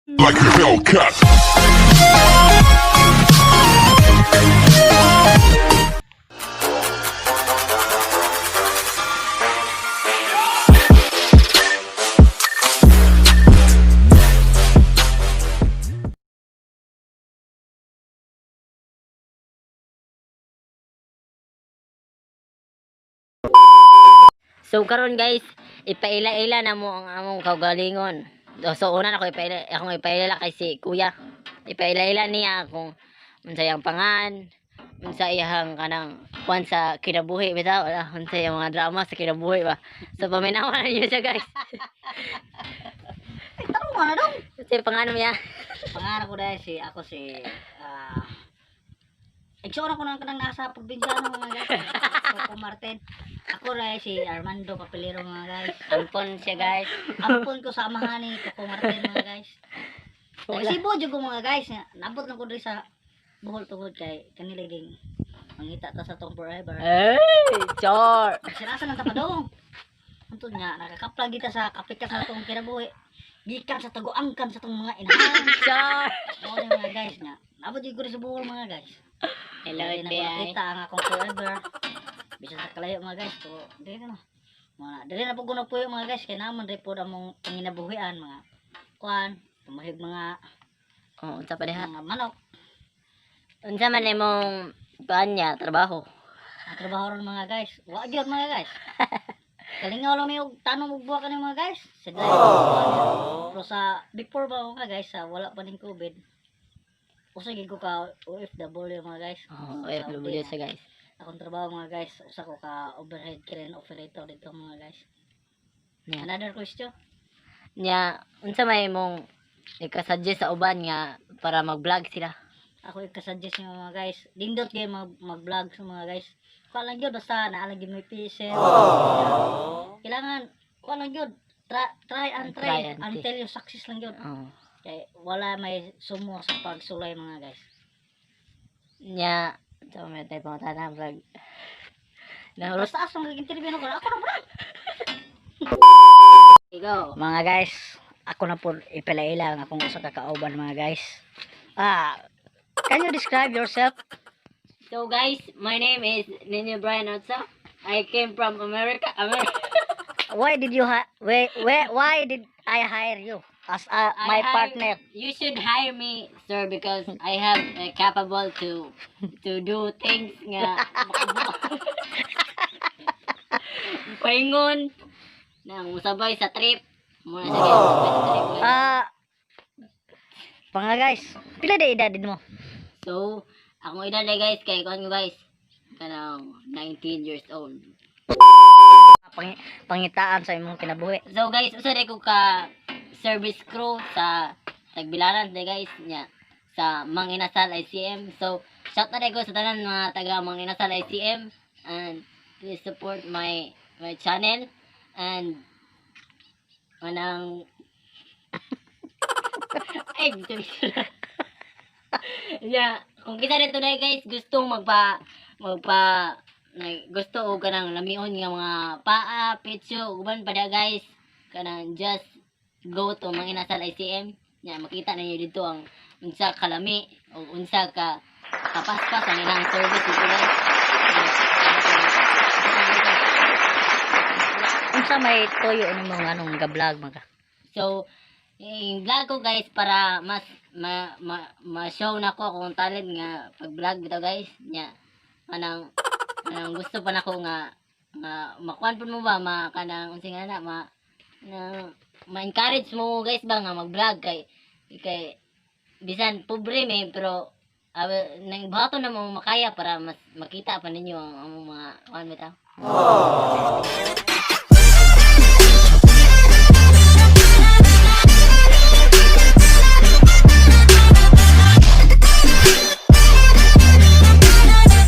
Like a Hellcat. So karon guys, ipaila-ila na mo ang among kaugalingon. So una na ko ipaila, akong ipaila kay si Kuya. Ipaila-ila niya kung unsa iyang pangan, unsa iyang kanang kuan sa kinabuhi bitaw, wala unsa iyang mga drama sa kinabuhi ba. So paminawan na niyo siya, guys. Ay, tanong ka na dong. Kasi pangan mo niya. Pangarap ko dahil si ako si igsoon ako nang kanang nasa probinsyano, mga guys. Coco Martin. Ako dahil si Armando Papelero, mga guys. Ampon siya, guys. Ampon ko sa amahan ni Coco Martin, mga guys. Wala. Sibo jud ko, mga guys. Nabot lang ko diri sa Bohol tungod kay kanila ging mangita ta sa tong forever. Hey, char. Sirasa lang ta pa dong. Antod nga nakakaplag kita sa kapikas sa tong kinabuhi. Gikan sa taguangkan sa tong mga inahan. Char. Oo na, mga guys, nga. Nabot jud ko diri sa Bohol, mga guys. Hello, Hindi na ko FBI. nakita ang akong forever. Bisan sa kalayo, mga guys, to dili na no. Mga dili na po ko nagpuyo, mga guys, kay naman rin po among panginabuhian mga kuan, tumahig mga Oh, unsa pa diha? mga manok. Unsa man imong kuan niya trabaho? Ang trabaho ron, mga guys. Wa gyud, mga guys. Kalingaw lang may og tanong og buwa kani, mga guys. Sa Pero sa before ba, mga guys, sa wala pa ning COVID. Usa gid ko ka OFW, mga guys. Oh, Sa OFW Saudi, siya, guys. Akong trabaho, mga guys, usa ko ka overhead crane operator dito, mga guys. Yeah. Another question? Nya, unsa may imong ika-suggest sa uban nga para mag-vlog sila? Ako i-suggest nyo, mga guys. Dindot kayo mag-vlog sa mga guys. Kuha lang yun, basta naalang yun may PC. Kailangan, kuha lang yun. Try, try and try, Try and until you success lang yun. Oh. Kay wala may sumo sa pagsulay, mga guys. Nya, so may tayo pangutana vlog. Nahurot Basta asong nag-interview na ko. Ako na bro. go. Mga guys, ako na po ipalaila ang akong usa ka kauban, mga guys. Ah, can you describe yourself? So guys, my name is Nino Brian Otsa. I came from America. America. Why did you why did I hire you as my partner? You should hire me, sir, because I have capable to do things nga paingon nang musabay sa trip. Muna siya guys, musabay sa trip, guys. Ah, panga guys, pila na edad mo? So, akong edad na guys, kay kuan ko guys, kanang 19 years old. Pangitaan sa imong kinabuhi. So guys, usa ko ka service crew sa Tagbilaran de guys nya sa Manginasal ICM. So, shout out ko sa tanan mga taga Manginasal ICM and please support my my channel and anang ay yeah, kung kita dito na guys gustong magpa magpa gusto og kanang lamion nga mga paa, petso, uban pa da guys, kanang just go to Manginasal ICM nya makita ninyo dito ang unsa kalami o unsa ka kapaspas ang ilang service dito, guys. Unsa may tuyo nimo anong ga-vlog man ka? So, yung vlog ko guys para mas ma, ma, ma-show na ko akong talent nga pag-vlog bitaw guys nya kanang kanang gusto pa nako nga nga makuan pud mo ba ma kanang unsa nga na ma na ma-encourage mo guys ba nga mag-vlog kay kay bisan pobre me pero nang bato na mo makaya para mas makita pa ninyo ang among mga kuan bitaw.